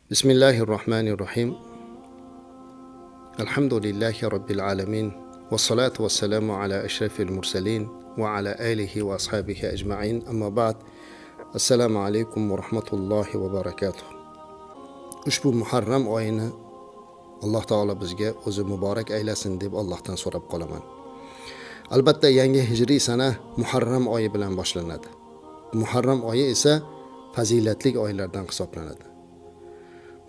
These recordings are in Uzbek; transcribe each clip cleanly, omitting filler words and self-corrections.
بسم الله الرحمن الرحيم. الحمد لله رب العالمين، والصلاة والسلام على أشرف المرسلين وعلى آله وأصحابه أجمعين. أما بعد، السلام عليكم ورحمة الله وبركاته. Ushbu Muharram oyini Alloh taolo bizga o'zi muborak aylasin deb Allohdan so'rab qolaman. Albatta, yangi hijriy sana Muharram oyi bilan boshlanadi. Muharram oyi esa fazilatli oylardan hisoblanadi.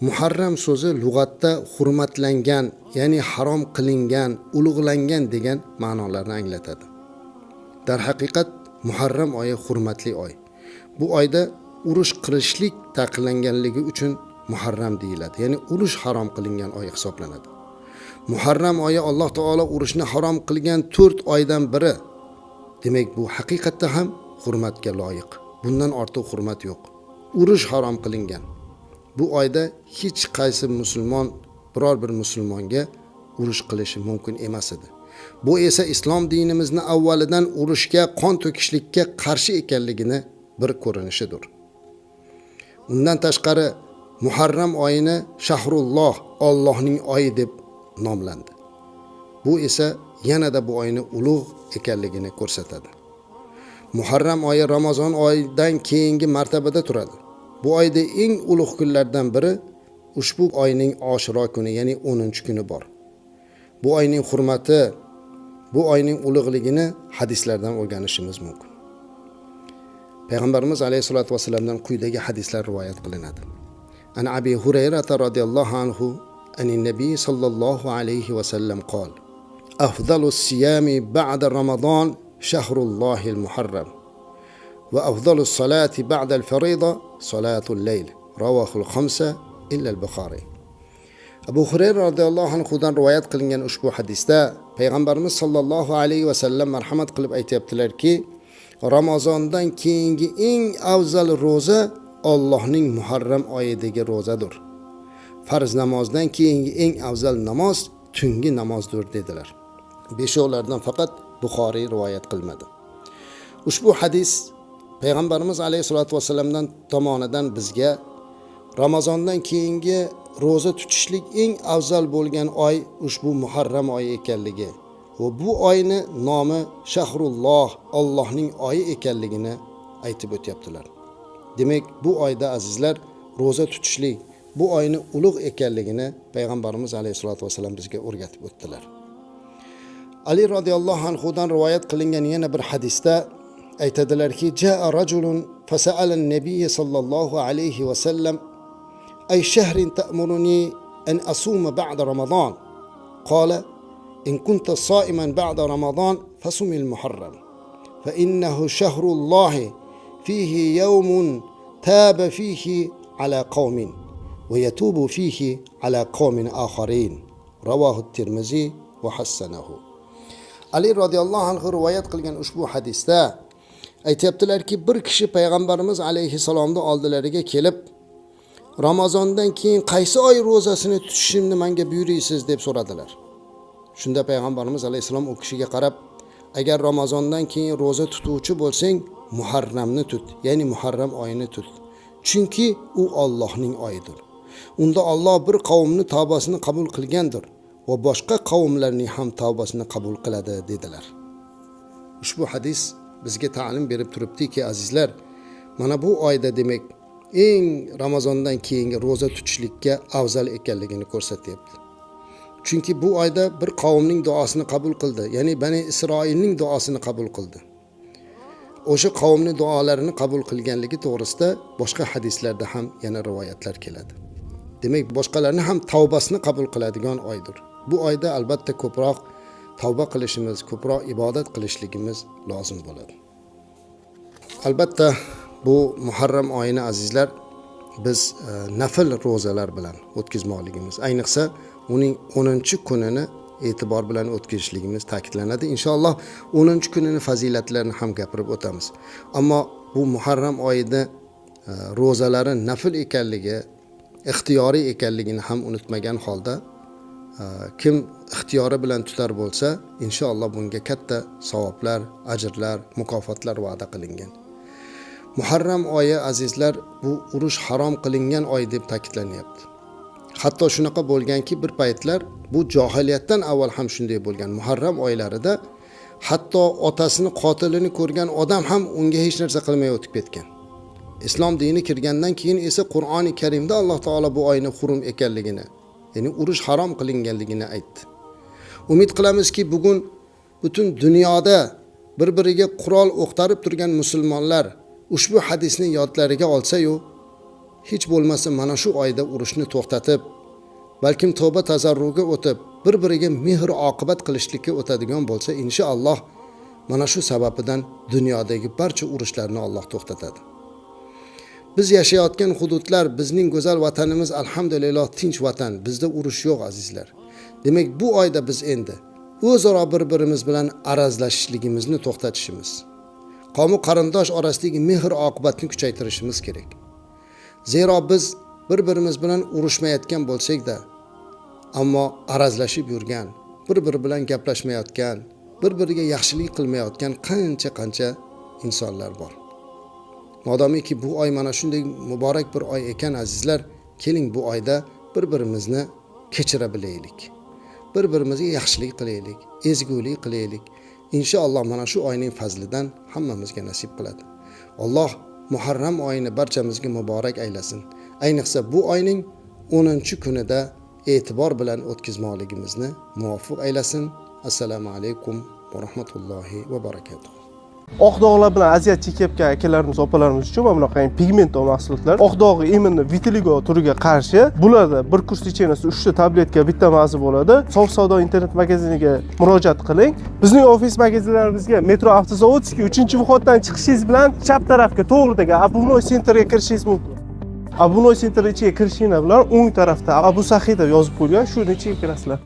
Muharram so'zi lug'atda hurmatlangan, ya'ni harom qilingan, ulug'langan degan ma'nolarni anglatadi. Darhaqiqat, Muharram oyi hurmatli oy. Bu oyda urush qilishlik taqiqlanganligi uchun Muharram deyiladi. Ya'ni urush harom qilingan oy hisoblanadi. Muharram oyi Alloh taolo urushni harom qilgan 4 oydan biri. Demak, bu haqiqatda ham hurmatga loyiq. Bundan ortiq hurmat yo'q. Urush harom qilingan. Bu oyda hech qaysi musulmon biror bir musulmonga urush qilishi mumkin emas edi. Bu esa islom dinimizni avvalidan urushga, qon to'kishlikka qarshi ekanligini bir ko'rinishidir. Undan tashqari, Muharram oyini Shahrulloh, Allohning oyi deb nomlandi. Bu esa yanada bu oyni ulug' ekanligini ko'rsatadi. Muharram oyi Ramazon oyidan keyingi martabada turadi. Bu oyda eng ulug' kunlardan biri ushbu oyning Oshuro kuni, ya'ni 10-kuni bor. Bu oyning hurmati, bu oyning ulug'ligini hadislardan o'rganishimiz mumkin. Payg'ambarimiz alayhisolatu vassalamdan quyidagi hadislar rivoyat qilinadi. An Abi Hurayra radhiyallohu anhu anin nabiy sallallohu alayhi va sallam qol: Afdalus siyami ba'da Ramazon shahrullohil muharram va afdalus salati ba'da al-farida salatul layl. Ravahul khamsa illa al-Bukhari. Abu Hurayra radhiyallohu anhudan rivoyat qilingan ushbu hadisda payg'ambarimiz sollallohu alayhi va sallam marhamat qilib aytyaptilarki, Ramazondan keyingi eng afzal ro'za Allohning Muharram oyidagi ro'zadir. Farz namozdan keyingi eng afzal namoz tungi namozdir, dedilar. Beshovlardan faqat Buxoriy rivoyat qilmadi. Ushbu hadis payg'ambarimiz alayhisolatu vassalamdan tomonidan bizga Ramazondan keyingi ro'za tutishlik eng afzal bo'lgan oy ushbu Muharram oyi ekanligi va bu oyni nomi Shahrulloh, Allohning oyi ekanligini aytib o'tyaptilar. Demak, bu oyda, azizlar, ro'za tutishlik bu oyni ulug' ekanligini payg'ambarimiz alayhisolatu vassalam bizga o'rgatib o'tdilar. Ali roziyallohu anhudan rivoyat qilingan yana bir hadisda aytadilarki, jaa rajulun fasa'ala an-nabiy sallallohu alayhi va sallam: "Ay shahrin ta'muruni an asuma ba'da Ramazon?" Qala: "In kunta soiman ba'da Ramazon fasum al-Muharram fa innahu shahrullohi fihi yawmun taba fihi ala qawmin va yatubu fihi ala qawmin akharin." Ravohu Termiziy va hassanahu. Ali roziyallohu anhu rivoyat qilgan ushbu hadisda aytyaptilarki, bir kishi payg'ambarimiz alayhissalomni oldilariga kelib, Ramazondan keyin qaysi oy ro'zasini tutishimni menga buyuriysiz, deb so'radilar. Shunda payg'ambarimiz alayhissalom u kishiga qarab, agar Ramazondan keyin ro'za tutuvchi bo'lsang, Muharramni tut, ya'ni Muharram oyini tut. Chunki u Allohning oyidir. Unda Alloh bir qavmni tavbasini qabul qilgandir va boshqa qavmlarning ham tavbasini qabul qiladi, dedilar. Ushbu hadis bizga ta'lim berib turibdiki, azizlar, mana bu oyda, demak, eng Ramazondan keyingi ro'za tutishlikka afzal ekanligini ko'rsatyapti. Chunki bu oyda bir qavmning duosini qabul qildi, ya'ni Bani Isroilning duosini qabul qildi. O'sha qavmning duolarini qabul qilganligi to'g'risida boshqa hadislarda ham yana rivoyatlar keladi. Demak, boshqalarni ham tavbasini qabul qiladigan oydir. Bu oyda albatta ko'proq tavba qilishimiz, ko'proq ibodat qilishligimiz lozim bo'ladi. Albatta, bu Muharram oyini, azizlar, biz nafl ro'zalar bilan o'tkazmoqligimiz, ayniqsa uning 10-kunini e'tibor bilan o'tkazishligimiz ta'kidlanadi. Inshaalloh, 10-kunini fazilatlarini ham gapirib o'tamiz. Ammo bu Muharram oyida ro'zalari nafl ekanligi, ixtiyoriy ekanligini ham unutmagan holda, kim ixtiyori bilan tutar bo'lsa, inshaalloh bunga katta savoblar, ajrlar, mukofotlar va'da qilingan. Muharram oyi, azizlar, bu urush harom qilingan oy deb ta'kidlanyapti. Hatto shunaqa bo'lganki, bir paytlar, bu johiliyatdan avval ham shunday bo'lgan, Muharram oylarida hatto otasini qotilini ko'rgan odam ham unga hech narsa qilmay o'tib ketgan. Islom dini kirgandan keyin esa Qur'oni Karimda Alloh taolo bu oyni hurum ekanligini, ya'ni urush harom qilinganligini aytdi. Umid qilamizki, bugun butun dunyoda bir biriga qurol o'qtarib turgan musulmonlar ushbu hadisni yodlariga olsa-yu, hech bo'lmasa mana shu oyda urushni to'xtatib, balkim tavba tazarruga o'tib, bir biriga mehr oqibat qilishlikka o'tadigan bo'lsa, inshaalloh mana shu sababidan dunyodagi barcha urushlarni Alloh to'xtatadi. Biz yashayotgan hududlar, bizning go'zal vatanimiz, alhamdulillah, tinch vatan, bizda urush yo'q, azizlar. Demak, bu oyda biz endi o'zaro bir birimiz bilan arazlashishligimizni to'xtatishimiz, qavmu qarindosh orasidagi mehr oqibatni kuchaytirishimiz kerak. Zero biz bir birimiz bilan urushmayotgan bo'lsak-da, ammo arazlashib yurgan, bir biri bilan gaplashmayotgan, bir biriga yaxshilik qilmayotgan qancha qancha insonlar bor. Modomiki bu oy mana shunday muborak bir oy ekan, azizlar, keling, bu oyda bir birimizni kechira bilaylik, bir birimizga yaxshilik qilaylik, ezgulik qilaylik. Inshaalloh mana shu oyning fazlidan hammamizga nasib qiladi. Alloh Muharram oyini barchamizga muborak aylasin. Ayniqsa bu oyning 10-kunida e'tibor bilan o'tkazmoqligimizni muvaffaq aylasin. Assalomu alaykum va rahmatullohi va barakatuh. Oq dog'lar bilan aziyat chekayotgan akalarimiz, opalarimiz uchun mana bunaqa pigment mahsulotlar. Oq dog'i, именно vitiligo turiga qarshi. Bularda bir kurs лечения si uchta tabletka, bitta mazi bo'ladi. Sof savdo internet magaziniga murojaat qiling. Bizning ofis magazinlarimizga metro Avtozavodskiy uchinchi вход dan chiqishingiz bilan chap tarafga, to'g'ridagi Обувной центр ga kirishingiz mumkin. Обувной центр ichiga kirishinglar bilan o'ng tarafda Abu Saxiy deb yozib qo'yilgan, shuni ichiga kirasizlar.